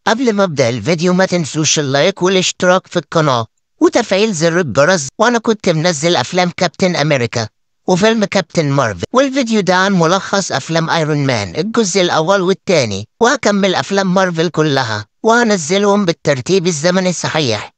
قبل ما ابدا الفيديو ما تنسوش ال like والاشتراك في القناة وتفعيل زر الجرس. وانا كنت منزل افلام كابتن امريكا وفيلم كابتن مارفل، والفيديو ده عن ملخص افلام ايرون مان الجزء الاول والثاني، وهكمل افلام مارفل كلها وهنزلهم بالترتيب الزمني الصحيح.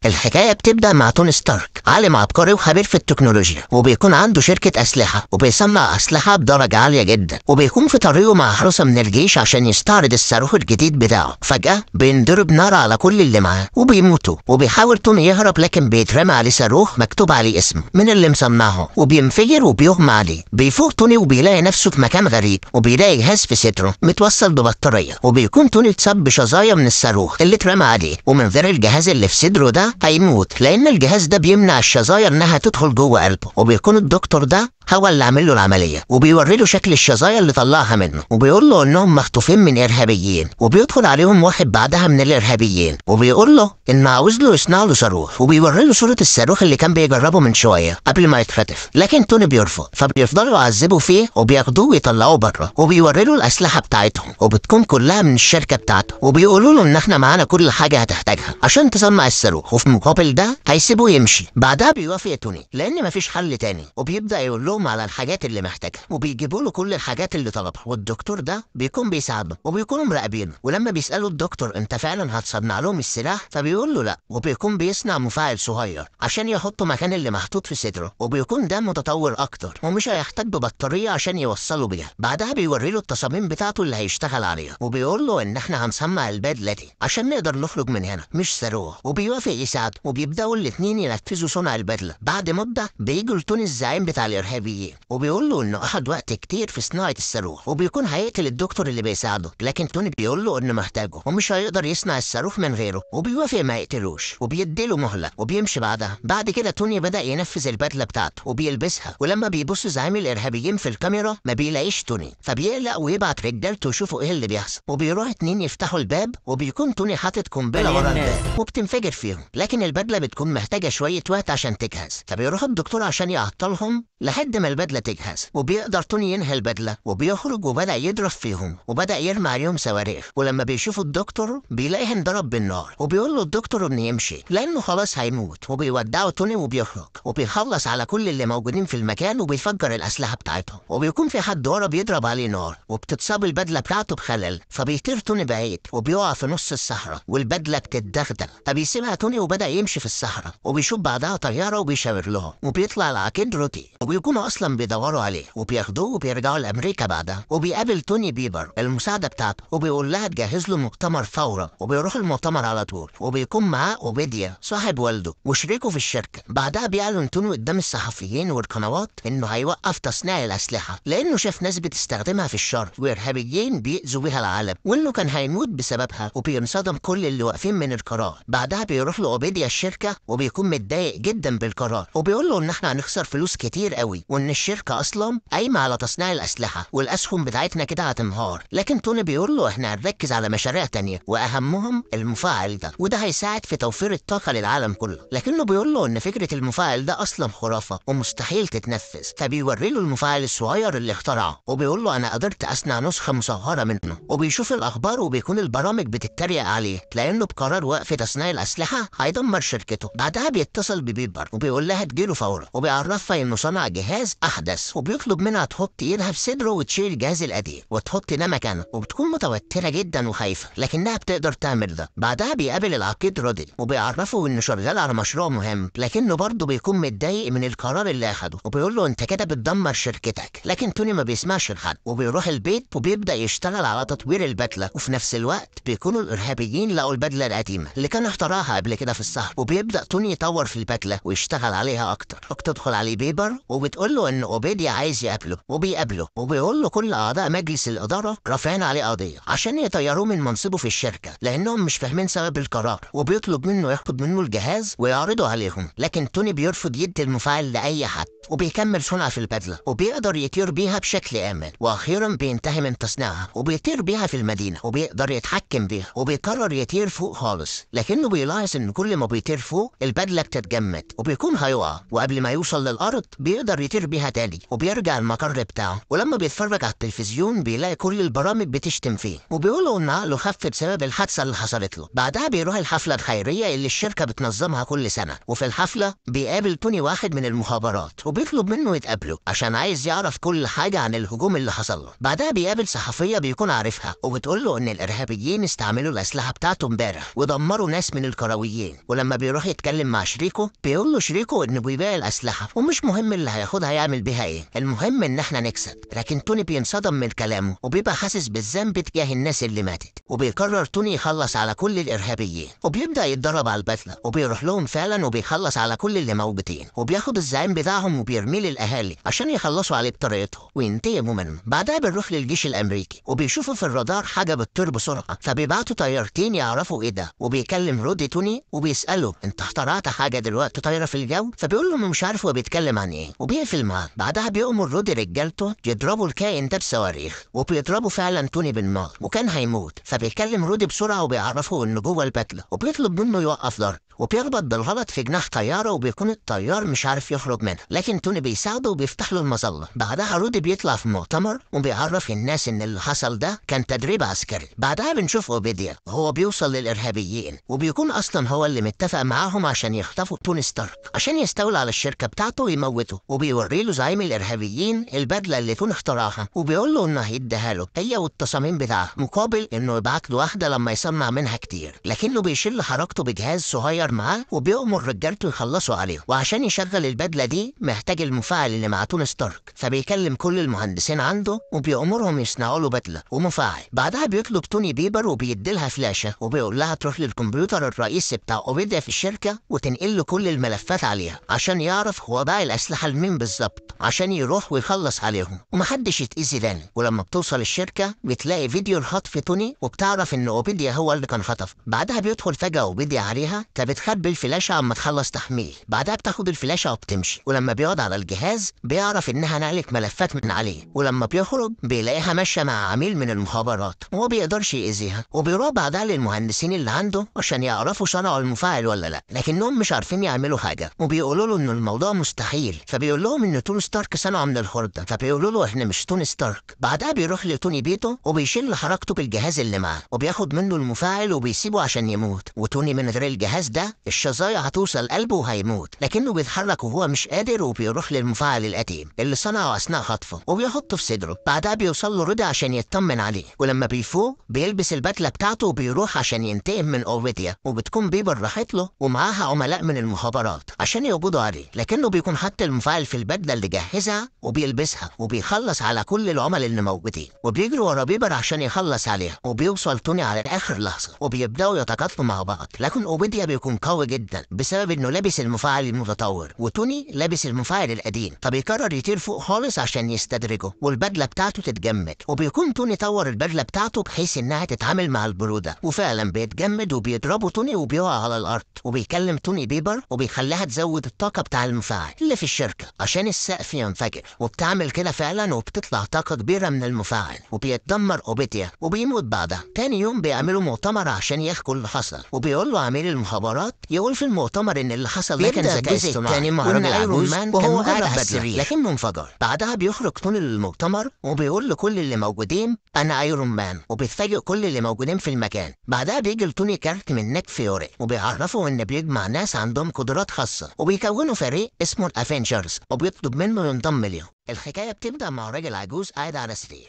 الحكاية بتبدأ مع توني ستارك، عالم عبقري وخبير في التكنولوجيا، وبيكون عنده شركة أسلحة وبيصنع أسلحة بدرجة عالية جدا، وبيكون في طريقه مع حراسة من الجيش عشان يستعرض الصاروخ الجديد بتاعه. فجأة بينضرب نار على كل اللي معاه وبيموتوا، وبيحاول توني يهرب لكن بيترمى عليه صاروخ مكتوب عليه اسمه من اللي مصنعه، وبينفجر وبيغمى عليه. بيفوق توني وبيلاقي نفسه في مكان غريب، وبيلاقي جهاز في صدره متوصل ببطارية، وبيكون توني اتصاب بشظايا من الصاروخ اللي اترمى عليه، ومن غير الجهاز اللي في صدره ده هيموت، لان الجهاز ده بيمنع الشظايا انها تدخل جوه قلبه. وبيكون الدكتور ده هو اللي عامل له العملية، وبيوري له شكل الشظايا اللي طلعها منه، وبيقول له انهم مخطوفين من ارهابيين. وبيدخل عليهم واحد بعدها من الارهابيين وبيقول له انه عاوز له يصنع له صاروخ، وبيوري له صوره الصاروخ اللي كان بيجربه من شوية قبل ما يتخطف، لكن توني بيرفض، فبيفضلوا يعذبوا فيه وبياخدوه ويطلعوه بره، وبيوري له الاسلحة بتاعتهم وبتكون كلها من الشركة بتاعته، وبيقولوا له ان احنا معانا كل حاجة هتحتاجها عشان تصنع الصاروخ، وفي مقابل ده هيسيبوه يمشي. بعدها بيوافق توني لان مفيش حل تاني، وبيبدا يقول لهم على الحاجات اللي محتاجها، وبيجيبوا له كل الحاجات اللي طلبها، والدكتور ده بيكون بيساعده وبيكونوا مراقبينه. ولما بيسالوا الدكتور انت فعلا هتصنع لهم السلاح، فبيقول له لا، وبيكون بيصنع مفاعل صغير عشان يحطه مكان اللي محطوط في صدره، وبيكون ده متطور اكتر ومش هيحتاج ببطاريه عشان يوصله بيها. بعدها بيوري له التصاميم بتاعته اللي هيشتغل عليها، وبيقول له ان احنا هنصنع البدلة دي عشان نقدر نخرج من هنا مش صاروخ، وبيوافق يساعده، وبيبداوا الاثنين ينفذوا صنع البدلة. بعد مده بيجوا لتوني الزعيم بتاع الارهابيين، وبيقول له انه اخد وقت كتير في صناعة الصاروخ، وبيكون هيقتل الدكتور اللي بيساعده، لكن توني بيقول له انه محتاجه ومش هيقدر يصنع الصاروخ من غيره، وبيوافق ما يقتلوش وبيديله مهله وبيمشي بعدها. بعد كده توني بدا ينفذ البدلة بتاعته وبيلبسها، ولما بيبص زعيم الارهابيين في الكاميرا ما بيلاقيش توني، فبيقلق ويبعت رجالته يشوفوا ايه اللي بيحصل، وبيروح اتنين يفتحوا الباب، وبيكون توني حاطط قنبلة ورا الباب وبتنفجر فيهم، لكن البدلة بتكون محتاجه شوية وقت عشان تجهز، فبيروح الدكتور عشان يعطلهم لحد ما البدلة تجهز، وبيقدر توني ينهي البدلة وبيخرج وبدا يضرب فيهم وبدا يرمي عليهم صواريخ. ولما بيشوفوا الدكتور بيلاقيه انضرب بالنار، وبيقول له الدكتور انه يمشي لانه خلاص هيموت، وبيودعه توني وبيخرج وبيخلص على كل اللي موجودين في المكان وبيفجر الاسلحة بتاعتهم، وبيكون في حد ورا بيضرب عليه نار وبتتصاب البدلة بتاعته بخلل، فبيطير توني بعيد وبيقع في نص الصحراء والبدله بتتدغدغ، فبيسيبها توني وبدا يمشي في الصحراء، وبيشوف بعدها طيارة وبيشاور لهم، وبيطلع العقيد روتي وبيكونوا اصلا بيدوروا عليه وبياخدوه وبيرجعوا لامريكا بعدها. وبيقابل توني بيبر المساعدة بتاعته وبيقول لها تجهز له مؤتمر فورا، وبيروح المؤتمر على طول، وبيكون معاه اوبيديا صاحب والده وشريكه في الشركة. بعدها بيعلن توني قدام الصحفيين والقنوات انه هيوقف تصنيع الاسلحة لانه شاف ناس بتستخدمها في الشر وارهابيين بيأذوا بيها العالم، وانه كان هيموت بسببها، وبينصدم كل اللي واقفين من القرار. بعدها بيروح له اوبيديا الشركة وبيكون متضايق جدا بالقرار، وبيقول له ان احنا هنخسر فلوس كتير قوي، وان الشركة اصلا قايمة على تصنيع الاسلحة والاسهم بتاعتنا كده هتنهار. لكن توني بيقول له احنا هنركز على مشاريع تانية واهمهم المفاعل ده، وده هيساعد في توفير الطاقة للعالم كله. لكنه بيقول له ان فكرة المفاعل ده اصلا خرافه ومستحيل تتنفذ، فبيوري له المفاعل الصغير اللي اخترعه وبيقول له انا قدرت اصنع نسخه مصغرة منه. وبيشوف الاخبار وبيكون البرامج بتتريق عليه لانه بقرار وقف تصنيع الاسلحة هيدمر شركته. بعدها بيتصل ببيبر وبيقول لها تجيله فورا، وبيعرفها انه صنع جهاز احدث، وبيطلب منها تحط ايدها في صدره وتشيل الجهاز القديم وتحط ده مكانه، وبتكون متوترة جدا وخايفة لكنها بتقدر تعمل ده. بعدها بيقابل العقيد رودي وبيعرفه انه شغال على مشروع مهم، لكنه برضه بيكون متضايق من القرار اللي اخده، وبيقول له انت كده بتدمر شركتك. لكن توني ما بيسمعش لحد وبيروح البيت وبيبدا يشتغل على تطوير البدلة، وفي نفس الوقت بيكونوا الارهابيين لقوا البدلة القديمة اللي كان اخترعها قبل كده في الصحراء، وبيبدا توني يطور في البدلة ويشتغل عليها اكتر. وبتدخل عليه بيبر وبتقول له ان اوبيديا عايز يقابله، وبيقابله وبيقول له كل اعضاء مجلس الادارة رافعين عليه قضية عشان يطيروه من منصبه في الشركة لانهم مش فاهمين سبب القرار، وبيطلب منه ياخد منه الجهاز ويعرضه عليهم. لكن توني بيرفض يدي المفاعل لاي حد، وبيكمل صنع في البدلة وبيقدر يطير بيها بشكل امن، واخيرا بينتهي من تصنيعها وبيطير بيها في المدينة وبيقدر يتحكم بيها، وبيقرر يطير فوق خالص، لكنه بيلاحظ ان كل ما بيطير فوق البدلة بتتجمد وبيكون هيقع، وقبل ما يوصل للارض بيقدر يطير يطير بيها تاني، وبيرجع المقر بتاعه. ولما بيتفرج على التلفزيون بيلاقي كل البرامج بتشتم فيه وبيقولوا ان عقله خف بسبب الحادثة اللي حصلت له. بعدها بيروح الحفلة الخيرية اللي الشركة بتنظمها كل سنة، وفي الحفلة بيقابل توني واحد من المخابرات وبيطلب منه يتقابله عشان عايز يعرف كل حاجة عن الهجوم اللي حصل له. بعدها بيقابل صحفية بيكون عارفها وبتقول له ان الارهابيين استعملوا الاسلحة بتاعته امبارح ودمروا ناس من القرويين. ولما بيروح يتكلم مع شريكه بيقول له شريكه انه بيبيع الاسلحة ومش مهم اللي هياخدها يعمل بيها ايه، المهم ان احنا نكسب. لكن توني بينصدم من كلامه وبيبقى حاسس بالذنب تجاه الناس اللي ماتت، وبيقرر توني يخلص على كل الارهابيين وبيبدا يتدرب على البدلة وبيروح لهم فعلا وبيخلص على كل اللي موجودين، وبياخد الزعيم بتاعهم وبيرميه للاهالي عشان يخلصوا عليه بطريقته وينتقموا منه. بعدها بنروح للجيش الامريكي وبيشوفوا في الرادار حاجة بتطير بسرعة، فبيبعتوا طيارتين يعرفوا ايه ده. وبيكلم رودي توني وبيساله انت اخترعت حاجة دلوقتي طايره في الجو؟ فبيقول له مش عارف هو بيتكلم عن ايه وبيقفل معاه. بعدها بيأمر رودي رجالته يضربوا الكائن ده بصواريخ، وبيضربوا فعلا توني بالنار وكان هيموت. فبيكلم رودي بسرعة وبيعرفه انه جوه البدلة وبيطلب منه يوقف ضرب، وبيخبط بالغلط في جناح طيارة وبيكون الطيار مش عارف يخرج منها، لكن توني بيساعده وبيفتح له المظلة. بعدها رودي بيطلع في مؤتمر وبيعرف الناس ان اللي حصل ده كان تدريب عسكري. بعدها بنشوف اوبيديا وهو بيوصل للارهابيين، وبيكون اصلا هو اللي متفق معاهم عشان يخطفوا توني ستارك عشان يستولى على الشركة بتاعته ويموته. وبيوري له زعيم الارهابيين البدلة اللي توني اخترعها وبيقول له انه هيديها له هي والتصاميم بتاعها مقابل انه يبعت له واحدة لما يصنع منها كتير، لكنه بيشيل حركته بجهاز صغير معاه وبيأمر رجالته يخلصوا عليه. وعشان يشغل البدلة دي محتاج المفاعل اللي مع توني ستارك، فبيكلم كل المهندسين عنده وبيأمرهم يصنعوا له بدله ومفاعل. بعدها بيطلب توني بيبر وبيديلها فلاشه وبيقول لها تروح للكمبيوتر الرئيسي بتاع اوبيديا في الشركة وتنقل له كل الملفات عليها عشان يعرف هو باع الاسلحة لمين بالظبط عشان يروح ويخلص عليهم ومحدش يتأذي تاني. ولما بتوصل الشركة بتلاقي فيديو الخطف توني وبتعرف ان اوبيديا هو اللي كان خطف. بعدها بيدخل فجأة اوبيديا عليها فبتخبي الفلاشه عما تخلص تحميل. بعدها بتاخد الفلاشه وبتمشي، ولما بيقعد على الجهاز بيعرف انها نقلت ملفات من عليه. ولما بيخرج بيلاقيها ماشية مع عميل من المخابرات وما بيقدرش يأذيها، وبيروح بعدها للمهندسين اللي عنده عشان يعرفوا صنعوا المفاعل ولا لا، لكنهم مش عارفين يعملوا حاجة وبيقولوا له ان الموضوع مستحيل. فبيقول لهم ان توني ستارك صنعه من الخرده، فبيقولوا له احنا مش توني ستارك. بعدها بيروح لتوني بيته وبيشيل حركته بالجهاز اللي معاه وبياخد منه المفاعل وبيسيبه عشان يموت. وتوني من غير الجهاز ده الشظايا هتوصل قلبه وهيموت، لكنه بيتحرك وهو مش قادر وبيروح للمفاعل القديم اللي صنعه اثناء خطفه وبيحطه في صدره. بعدها بيوصل له رودي عشان يطمن عليه، ولما بيفوق بيلبس البدلة بتاعته وبيروح عشان ينتقم من اوبيديا، وبتكون بيبر راحت له ومعاها عملاء من المخابرات عشان يقبضوا عليه، لكنه بيكون حاطط المفاعل في البدلة اللي جهزها وبيلبسها وبيخلص على كل العملاء اللي موجودين، وبيجري ورا بيبر عشان يخلص عليها. وبيوصل توني على اخر لحظة وبيبداوا يتقاتلوا مع بعض، لكن اوبيديا بيكون قوي جدا بسبب انه لابس المفاعل المتطور وتوني لابس المفاعل القديم، فبيقرر يطير فوق خالص عشان يستدرجه والبدله بتاعته تتجمد. وبيكون توني طور البدلة بتاعته بحيث انها تتعامل مع البرودة، وفعلا بيتجمد وبيضربه توني وبيقع على الارض. وبيكلم توني بيبر وبيخليها تزود الطاقة بتاع المفاعل اللي في الشركة عشان السقف ينفجر، وبتعمل كده فعلا وبتطلع طاقة كبيرة من المفاعل وبيتدمر اوبيديا وبيموت بعدها. تاني يوم بيعملوا مؤتمر عشان يحكوا اللي حصل، وبيقول له عميل المخابرات يقول في المؤتمر ان اللي حصل ده كان ذكاء اصطناعي مع راجل عجوز وهو قاعد على السرير لكنه انفجر. بعدها بيخرج توني للمؤتمر وبيقول لكل اللي موجودين انا ايرون مان، وبيتفاجئ كل اللي موجودين في المكان. بعدها بيجي لتوني كارت من نيك فيوري وبيعرفه ان بيجمع ناس عندهم قدرات خاصة وبيكونوا فريق اسمه الافنجرز وبيطلب منه ينضم ليهم. الحكاية بتبدا مع راجل عجوز قاعد على سرير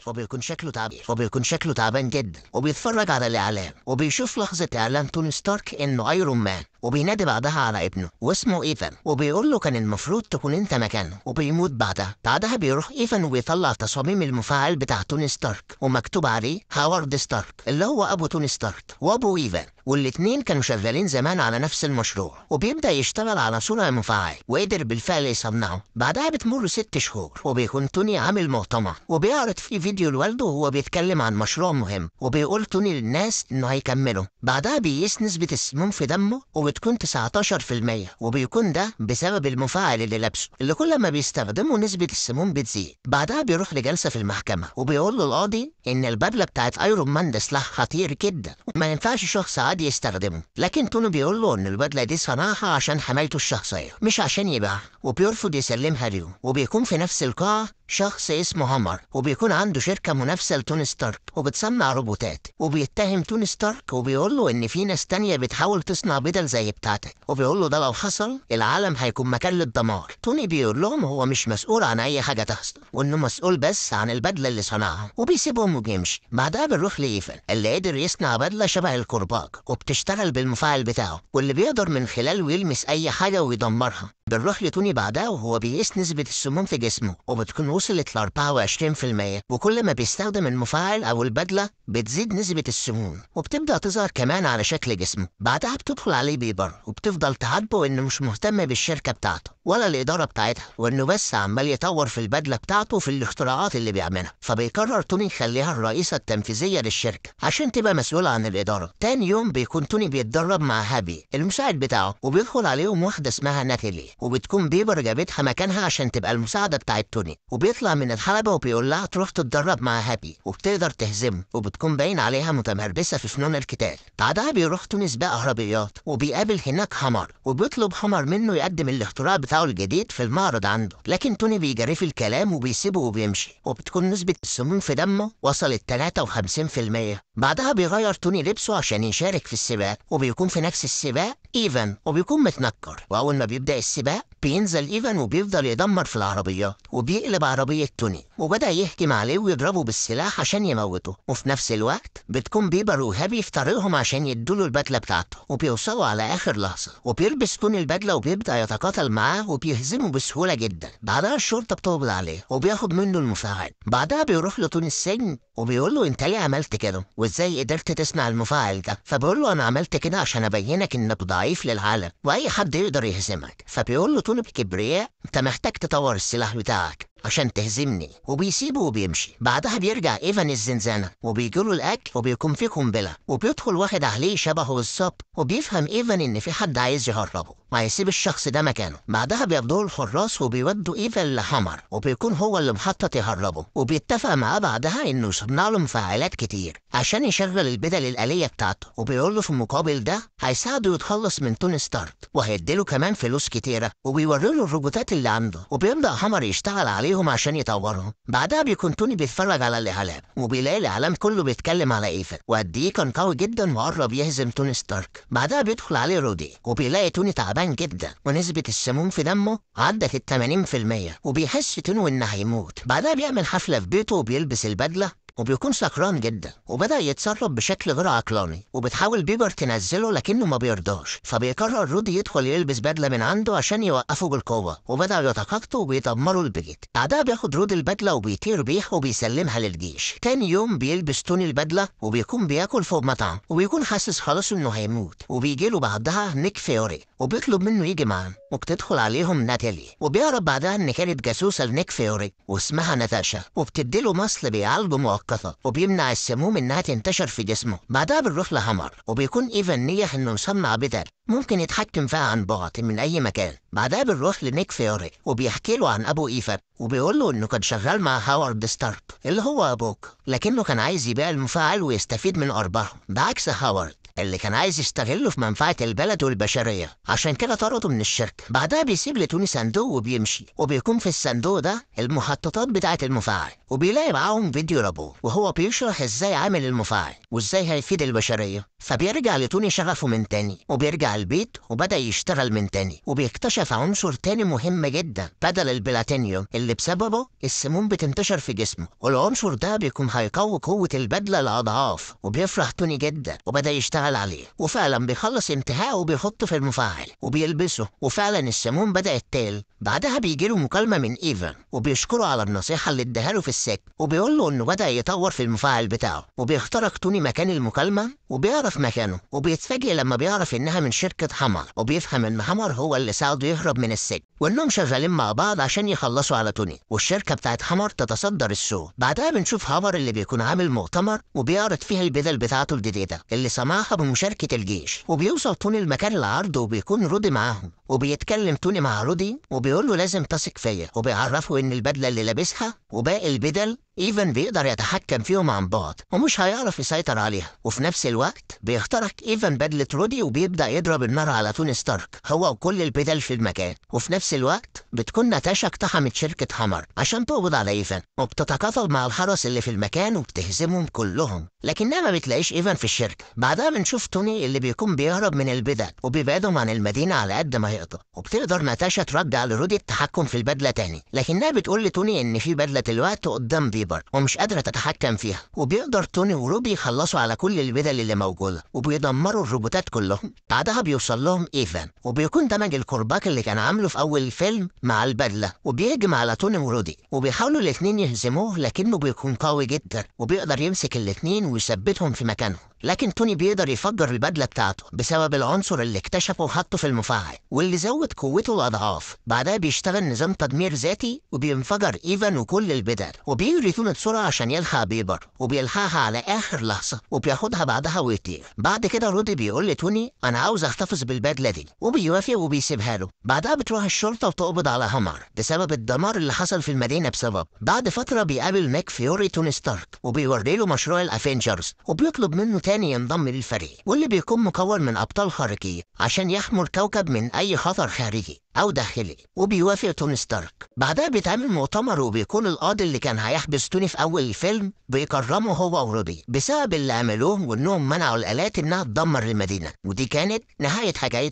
وبيكون شكله تعبان جدا، وبيتفرج على الاعلام وبيشوف لحظة اعلان توني ستارك انه ايرون مان، وبينادي بعدها على ابنه واسمه ايفان وبيقول له كان المفروض تكون انت مكانه، وبيموت بعدها. بعدها بيروح ايفان وبيطلع تصاميم المفاعل بتاع توني ستارك ومكتوب عليه هاورد ستارك اللي هو ابو توني ستارك وابو ايفان، والاتنين كانوا شغالين زمان على نفس المشروع. وبيبدا يشتغل على صنع مفاعل وقدر بالفعل يصنعه. بعدها بتمر 6 شهور وبيكون توني عامل مؤتمر وبيعرض فيه فيديو لوالده وهو بيتكلم عن مشروع مهم، وبيقول توني للناس انه هيكمله. بعدها بيقيس نسبة السموم في دمه وبتكون 19%، وبيكون ده بسبب المفاعل اللي لابسه اللي كل ما بيستخدمه نسبة السموم بتزيد. بعدها بيروح لجلسة في المحكمة وبيقول له القاضي ان البدلة بتاعت ايرون مان ده سلاح خطير جدا وما ينفعش شخص عادي يستخدمه، لكن توني بيقول له ان البدلة دي صنعها عشان حمايته الشخصية مش عشان يبيعها، وبيرفض يسلمها له. وبيكون في نفس القاعة شخص اسمه هامر، وبيكون عنده شركة منافسة لتوني ستارك وبتصنع روبوتات، وبيتهم توني ستارك وبيقول له إن في ناس تانية بتحاول تصنع بدل زي بتاعتك، وبيقول له ده لو حصل العالم هيكون مكان للدمار. توني بيقول لهم هو مش مسؤول عن أي حاجة تحصل، وإنه مسؤول بس عن البدلة اللي صنعها، وبيسيبهم وبيمشي. بعدها بنروح لإيفان اللي قدر يصنع بدلة شبه الكرباج وبتشتغل بالمفاعل بتاعه واللي بيقدر من خلاله يلمس أي حاجة ويدمرها. بنروح لتوني بعدها وهو بيقيس نسبة السموم في جسمه وبتكون وصلت ل 24%، وكل ما بيستخدم المفاعل أو البدلة بتزيد نسبة السموم وبتبدأ تظهر كمان على شكل جسمه. بعدها بتدخل عليه بيبر وبتفضل تعاتبه إنه مش مهتم بالشركة بتاعته ولا الإدارة بتاعتها، وإنه بس عمال يطور في البدلة بتاعته وفي الاختراعات اللي بيعملها. فبيقرر توني يخليها الرئيسة التنفيذية للشركة عشان تبقى مسؤولة عن الإدارة. تاني يوم بيكون توني بيتدرب مع هابي المساعد بتاعه، وبيدخل عليهم واحدة اسمها ناتالي وبتكون بيبر جابتها مكانها عشان تبقى المساعدة بتاعت توني. وبيطلع من الحلبة وبيقول لها تروح تتدرب مع هابي وبتقدر تهزمه، وبتكون باين عليها متمرسة في فنون القتال. بعدها بيروح توني سباق عربيات وبيقابل هناك هامر، وبيطلب هامر منه يقدم الاختراع بتاعه الجديد في المعرض عنده، لكن توني بيجري في الكلام وبيسيبه وبيمشي، وبتكون نسبة السموم في دمه وصلت 53%. بعدها بيغير توني لبسه عشان يشارك في السباق، وبيكون في نفس السباق ايفان وبيكون متنكر. واول ما بيبدأ السباق بينزل ايفان وبيفضل يدمر في العربيات وبيقلب عربية توني، وبدأ يهجم عليه ويضربه بالسلاح عشان يموته. وفي نفس الوقت بتكون بيبر وهابي في طريقهم عشان يدوله البدلة بتاعته، وبيوصلوا على آخر لحظة وبيلبس توني البدلة وبيبدأ يتقاتل معاه وبيهزمه بسهولة جدا. بعدها الشرطة بتقبض عليه وبياخد منه المفاعل. بعدها بيروح لتوني السجن وبيقول له انت ليه عملت كده وازاي قدرت تصنع المفاعل ده؟ فبيقول له انا عملت كده عشان ابينك انك ضعيف للعالم واي حد يقدر يهزمك. فبيقول له توني بكبرياء انت محتاج تطور السلاح بتاعك عشان تهزمني، وبيسيبه وبيمشي. بعدها بيرجع ايفان الزنزانة وبيجيله الاكل وبيكون فيه قنبلة، وبيدخل واحد عليه شبهه بالظبط، وبيفهم ايفان ان في حد عايز يهربه وهيسيب الشخص ده مكانه. بعدها بياخدوه الحراس وبيودوا ايفان لهامر، وبيكون هو اللي مخطط يهربه، وبيتفق معاه بعدها انه يصنع له مفاعلات كتير عشان يشغل البدل الآلية بتاعته، وبيقول له في المقابل ده هيساعده يتخلص من توني ستارك وهيديله كمان فلوس كتيرة، وبيوري له الروبوتات اللي عنده، وبيبدأ هامر يشتغل عليهم عشان يطورهم. بعدها بيكون توني بيتفرج على الإعلام وبيلاقي الإعلام كله بيتكلم على ايفان وقد ايه كان قوي جدا وقرب يهزم توني ستارك. بعدها بيدخل عليه رودي وبيلاقي توني تعبان جدا ونسبة السموم في دمه عدت ال 80%، وبيحس توني انه هيموت. بعدها بيعمل حفلة في بيته وبيلبس البدلة وبيكون سكران جدا وبدأ يتصرف بشكل غير عقلاني، وبتحاول بيبر تنزله لكنه ما بيرضاش، فبيقرر رودي يدخل يلبس بدلة من عنده عشان يوقفه بالقوة، وبدأ يتقاطعوا وبيدمروا البيت. بعدها بياخد رودي البدلة وبيطير بيها وبيسلمها للجيش. تاني يوم بيلبس توني البدلة وبيكون بياكل فوق مطعم وبيكون حاسس خلاص انه هيموت، وبيجي له بعدها نيك فيوري وبيطلب منه يجي معاه، وبتدخل عليهم ناتالي، وبيعرف بعدها ان كانت جاسوسة لنيك فيوري واسمها ناتاشا، وبتديله مصل بيعالجه مؤقتا وبيمنع السموم انها تنتشر في جسمه. بعدها بنروح لهامر وبيكون ايفان نجح انه يصنع بدل ممكن يتحكم فيها عن بعد من اي مكان. بعدها بنروح لنيك فيوري وبيحكي له عن ابو ايفان وبيقول له انه كان شغال مع هاورد ستارك اللي هو ابوك، لكنه كان عايز يبيع المفاعل ويستفيد من ارباحه، بعكس هاورد اللي كان عايز يستغله في منفعة البلد والبشرية، عشان كده طرده من الشركة. بعدها بيسيب لتوني صندوق وبيمشي، وبيكون في الصندوق ده المخططات بتاعة المفاعل، وبيلاقي معاهم فيديو لابوه وهو بيشرح ازاي عامل المفاعل وازاي هيفيد البشرية. فبيرجع لتوني شغفه من تاني وبيرجع البيت وبدأ يشتغل من تاني، وبيكتشف عنصر تاني مهم جدا بدل البلاتينيوم اللي بسببه السموم بتنتشر في جسمه، والعنصر ده بيكون هيقوي قوة البدلة لأضعاف. وبيفرح توني جدا وبدأ يشتغل قال عليه. وفعلا بيخلص انتهاء وبيحطه في المفاعل وبيلبسه، وفعلا السموم بدأت تقل. بعدها بيجيله مكالمة من إيفان وبيشكره على النصيحة اللي اداها له في السجن، وبيقول له إنه بدأ يطور في المفاعل بتاعه. وبيخترق توني مكان المكالمة وبيعرف مكانه، وبيتفاجئ لما بيعرف إنها من شركة هامر، وبيفهم إن هامر هو اللي ساعده يهرب من السجن، وإنهم شغالين مع بعض عشان يخلصوا على توني، والشركة بتاعت هامر تتصدر السوق. بعدها بنشوف هامر اللي بيكون عامل مؤتمر وبيعرض فيها البدل بتاعته الجديدة اللي صنعها بمشاركة الجيش. وبيوصل توني لمكان العرض وبيكون رودي معاهم، وبيتكلم توني مع رودي وبيقول له لازم تثق فيا، وبيعرفه إن البدلة اللي لابسها وباقي البدل إيفان بيقدر يتحكم فيهم عن بعد ومش هيعرف يسيطر عليها. وفي نفس الوقت بيخترق إيفان بدلة رودي وبيبدأ يضرب النار على توني ستارك هو وكل البدل في المكان. وفي نفس الوقت بتكون ناتاشا اقتحمت شركة هامر عشان تقبض على إيفان، وبتتقاتل مع الحرس اللي في المكان وبتهزمهم كلهم، لكنها ما بتلاقيش إيفان في الشركة. بعدها بنشوف توني اللي بيكون بيهرب من البدل وبيبعدهم عن المدينة على قد ما يقدر، وبتقدر ناتاشا ترجع لرودي التحكم في البدلة تاني، لكنها بتقول لتوني إن في بدلة الوقت قدام بيبر ومش قادرة تتحكم فيها. وبيقدر توني ورودي يخلصوا على كل البدل اللي موجودة وبيدمروا الروبوتات كلهم. بعدها بيوصل لهم إيفان وبيكون دمج الكرباج اللي كان عامله في أول الفيلم مع البدلة، وبيهجم على توني ورودي وبيحاولوا الاثنين يهزموه، لكنه بيكون قوي جدا وبيقدر يمسك الاثنين ويثبتهم في مكانهم. لكن توني بيقدر يفجر البدلة بتاعته بسبب العنصر اللي اكتشفه وحطه في المفاعل واللي زود قوته الأضعاف. بعدها بيشتغل نظام تدمير ذاتي وبينفجر إيفان وكل البدل، وبيجري توني بسرعة عشان يلحق بيبر، وبيلحقها على آخر لحظة وبياخدها بعدها ويطير. بعد كده رودي بيقول لتوني أنا عاوز أحتفظ بالبدلة دي، وبيوافق وبيسيبها له. بعدها بتروح الشرطة وتقبض على هامر بسبب الدمار اللي حصل في المدينة بسبب. بعد فترة بيقابل نيك فيوري توني ستارك وبيوري له مشروع ال Avengers، وبيطلب منه تاني ينضم للفريق واللي بيكون مكون من أبطال خارقين عشان يحموا الكوكب من أي خطر خارجي أو داخلي، وبيوافق توني ستارك. بعدها بيتعمل مؤتمر وبيكون القاضي اللي كان هيحبس توني في أول الفيلم بيكرمه هو ورودي بسبب اللي عملوه وإنهم منعوا الآلات إنها تدمر المدينة. ودي كانت نهاية حكاية.